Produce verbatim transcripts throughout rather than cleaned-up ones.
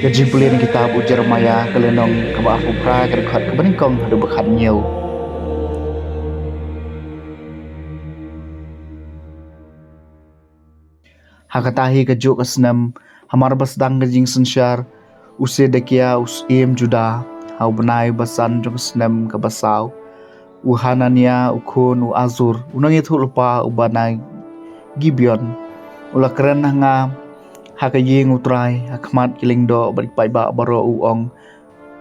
Jingpule na kitab u Jeremiah ka lynnong kaba arphew phra ka dkhot kaba nyngkong haduh ba khathynñiew. Ha kata hi ka juk ka snem, hamar ba sdang ka jingsynshar, u Sedekia u syiem Juda, ha u bnai ba san jong ka snem kaba saw, u Hanania u khun u Azur, u nongïathuhlypa uba na Gibeon, u la kren ha nga ha ka ïing u Trai, ha khmat ki lyngdoh bad ki paidbah baroh, u ong: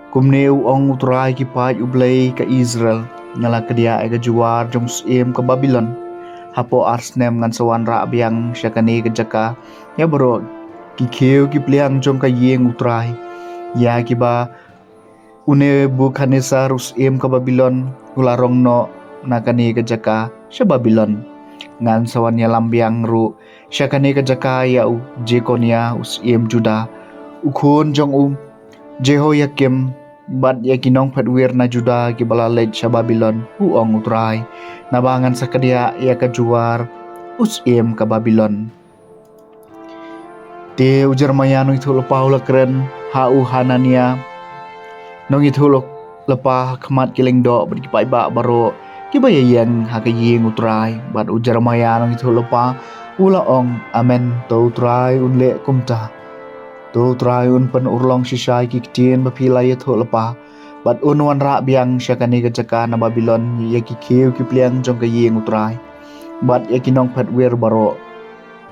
Kumne u ong u Trai ki paid, u Blei ka Israel: Nga la kdiah ïa ka juar jong u syiem ka Babilon. Hapoh ar snem ngan sa wanrah biang sha kane ka jaka ïa baroh ki khiew ki pliang jong ka ïing u Trai, ïa kiba u Nebukadnesar u syiem ka Babilon u la rong noh na kane ka jaka sha Babilon. Ngan sa wan ïalam biang ruh sha kane ka jaka ïa u Jekonia u syiem Juda, u khun jong u Jehoiakim, bad ïa ki nongphet wir na Juda kiba la leit sha Babilon, u ong u Trai, naba ngan sa kdiah ïa ka juar u syiem ka Babilon. Te u Jeremiah nongïathuhlypa u la kren ha u Hanania nongïathuhlypa ha khmat ki lyngdoh bad ki paidbah baroh kiba ïaïeng ha ka ïing u Trai. Bad u Jeremiah nongïathuhlypa u la ong: Amen, to u Trai un leh kumta. To u Trai un pynurlong shisha ïa ki ktien ba phi la ïathuhlypa, bad un wanrah biang sha kane ka jaka na Babilon ïa ki khiew ki pliang jong ka ïing u Trai bad ïa ki nongphet wir baroh.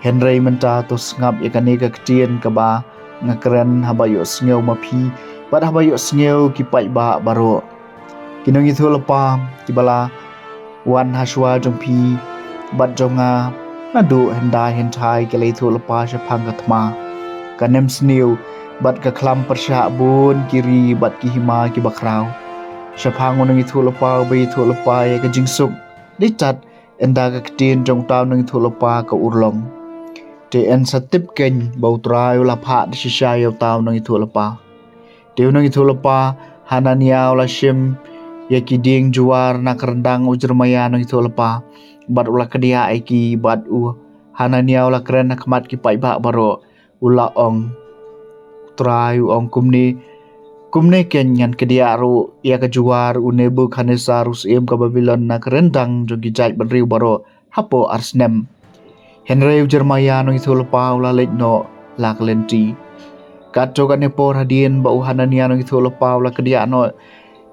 Hynrei mynta to sngap ïa kane ka ktien kaba nga kren haba ïohsngew ma phi bad haba ïohsngew ki paidbah baroh. Ki nongïathuhlypa kiba la wan ha shuwa jong phi bad jong nga naduh hyndai hynthai ki la ïathuhlypa shaphang ka thma, ka nemsniew bad ka khlam pyrshah bun ki ri bad ki hima kiba khraw. Shaphang u nongïathuhlypa uba ïathuhlypa ïa ka jingsuk, dei tat ynda ka ktien jong uta u nongïathuhlypa ka urlong. Te yn sa tip keiñ ba u Trai u la phah da shisha ïa uta u nongïathuhlypa. Te u nongïathuhlypa Hanania u la shim ïa ki dieng juar na ka ryndang u Jeremiah nongïathuhlypa, bad u la kdiah ïa ki. Bad u Hanania u la kren ha khmat ki paidbah baroh, u la ong: U Trai u ong kumne: Kumne keiñ ngan kdiah ruh ïa ka juar u Nebukadnesar u syiem ka Babilon na ka ryndang jong ki jaitbynriew baroh hapoh ar snem. Hynrei u Jeremiah nongïathuhlypa u la leit noh la ka lynti. Katto katne por hadien ba u Hanania nongïathuhlypa u la kdiah noh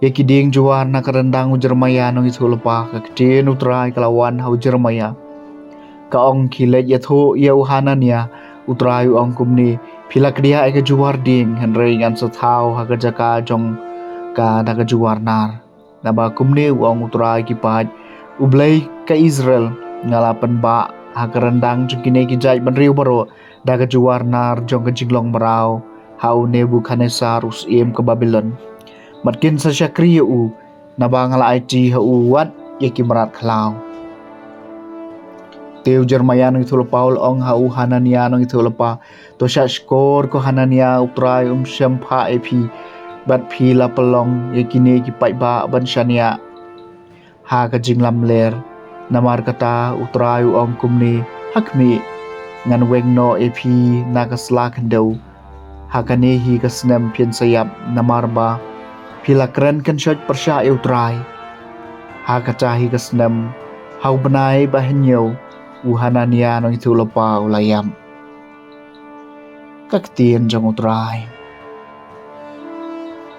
ïa ki dieng juar na ka ryndang u Jeremiah nongïathuhlypa, ka ktien u Trai ka la wan ha u Jeremiah, ka ong: Khie leit ïathuh ïa u Hanania, u Trai u ong kumne: Phi la kdiah ïa ka juar dieng, hynrei ngan sa thaw ha ka jaka jong ka da ka juar nar. Naba kumne u ong u Trai ki paid, u Blei ka Israel: Nga la pynbah ha ka ryndang jong kine ki jaitbynriew baroh da ka juar nar jong ka jinglong mraw ha u Nebukadnesar u syiem ka Babilon, bad kin sa shakri ïa u, naba nga la aiti ha u wat ïa ki mrad khlaw. Te u Jeremiah nongïathuhlypa u la ong ha u Hanania nongïathuhlypa: To shahshkor ko Hanania, u Trai um shemphah ïa phi, bad phi la pynlong ïa kine ki paidbah ban shaniah ha ka jinglamler. Namar kata u Trai u ong kumne: Ha khmih, ngan weng noh ïa phi na ka sla khyndew. Ha kane hi ka snem phin sa ïap, namar ba phi la kren kynshoit pyrshah ïa u Trai. Ha kata hi ka snem, ha u bnai ba hynñiew, u Hanania nongïathuhlypa u la ïap. Ka ktien jong u Trai.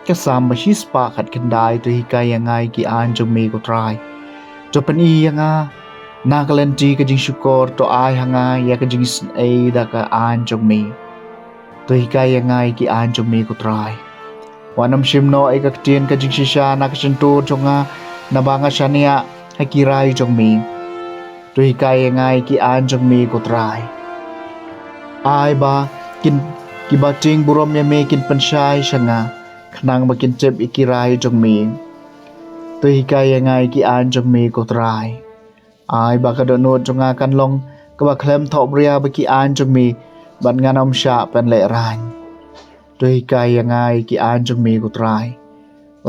Ka Salm ba shispah khatkhyndai. To hikai ïa nga ïa ki aiñ jong me ko Trai. To pyni ïa nga na ka lynti ka jingshukor, to ai ha nga ïa ka jingisynei da ka aiñ jong me. To hikai ïa nga ïa ki aiñ jong me ko Trai. Wat nym shim noh ïa ka ktien ka jingshisha na ka shyntur jong nga, naba nga shaniah ha ki rai jong me. To hikai ïa nga ïa ki aiñ jong me ko Trai. Ai ba kin, kiba tieng burom ïa me kin pynshai sha nga, khnang ba kin tip ïa ki rai jong me. To hikai ïa nga ïa ki aiñ jong me ko Trai. Ai ba ka dohnud jong nga kan long kaba khlem thohbria bad ki aiñ jong me, bad ngan ym shah pynlehraiñ. To hikai ïa nga ïa ki aiñ jong me ko Trai.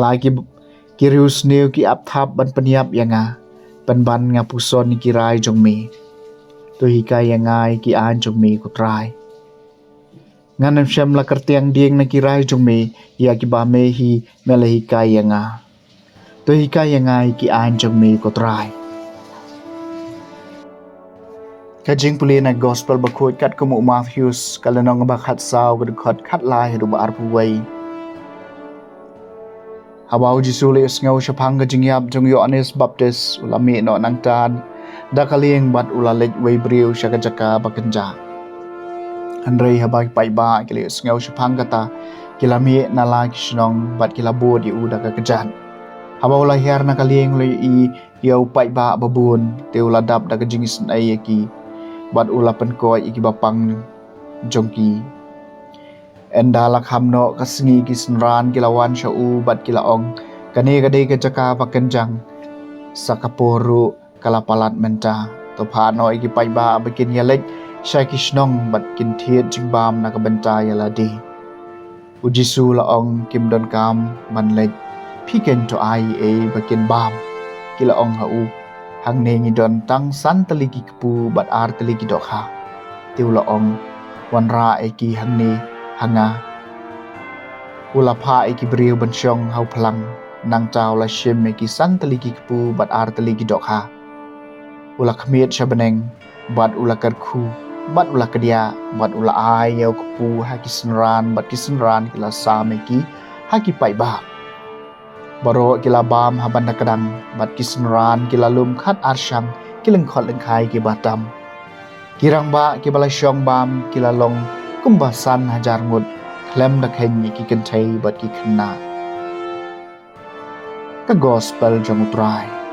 La ki, ki riewsniew ki ap thap ban pynïap ïa nga, pynban nga puson ïa ki rai jong me. To hikai ïa nga ïa ki aiñ jong me ko Trai. Ngan ym shym la kyrtiang dieng na ki rai jong me, ïa kiba me hi me la hikai ïa nga. To hikai ïa nga ïa ki aiñ jong me, ko Trai. Ka jingpule na Gospel Bakhuid katkum u Mathaios, ka lynnong ba khatsaw, ka dkhot khatlai haduh ba arphew wei. Haba u Jisu u leit sngew shaphang ka jingïap jong u Ïoannis Baptis, u la mih noh nangta da ka lieng bad u la leit wei briew sha ka jaka ba kynjah. Hynrei haba ki paidbah ki la ïohsngew shaphang kata, ki la mih na la ki shnong bad ki la bud ïa u da ka kjat. Haba u la hiar na ka lieng, u la ïohi ïa u paidbah ba bun, te u la dap da ka jingisynei ïa ki bad u la pynkoit ïa kiba pang jong ki. Ynda la kham noh ka sngi, ki synran ki la wan sha u bad ki la ong, kane ka dei ka jaka ba kynjang, sa ka por ruh ka la palat mynta. To phah noh ïa ki paidbah ba kin ïaleit sha ki shnong bad kin thied jingbam na ka bynta ïa lade. U Jisu u la ong, kim donkam ban leit. Phi keiñ to ai ei ba kin bam. Ki la ong ha u, hangne ngi don tang san tylli ki kpu bad ar tylli ki dohkha. Te u la ong, wanrah ïa ki hangne ha nga. U la phah ïa ki briew ban shong ha u phlang. Nangta u la shim ïa ki san tylli ki kpu bad ar tylli ki dohkha. U la khmied sha bneng bad u la kyrkhu bad u la kdiah bad u la ai ïa u kpu ha ki synran bad ki synran ki la sam ïa ki ha ki paidbah. Baroh ki la bam ha ban da kdang bad ki synran ki la lum khat arshang, ki lyngkhot lyngkhai kiba tam. Ki rangbah kiba la shong bam ki la long kumba san hajar ngut, khlem da kheiñ ïa ki kynthei bad ki khynnah. Ka Gospel jong u Trai.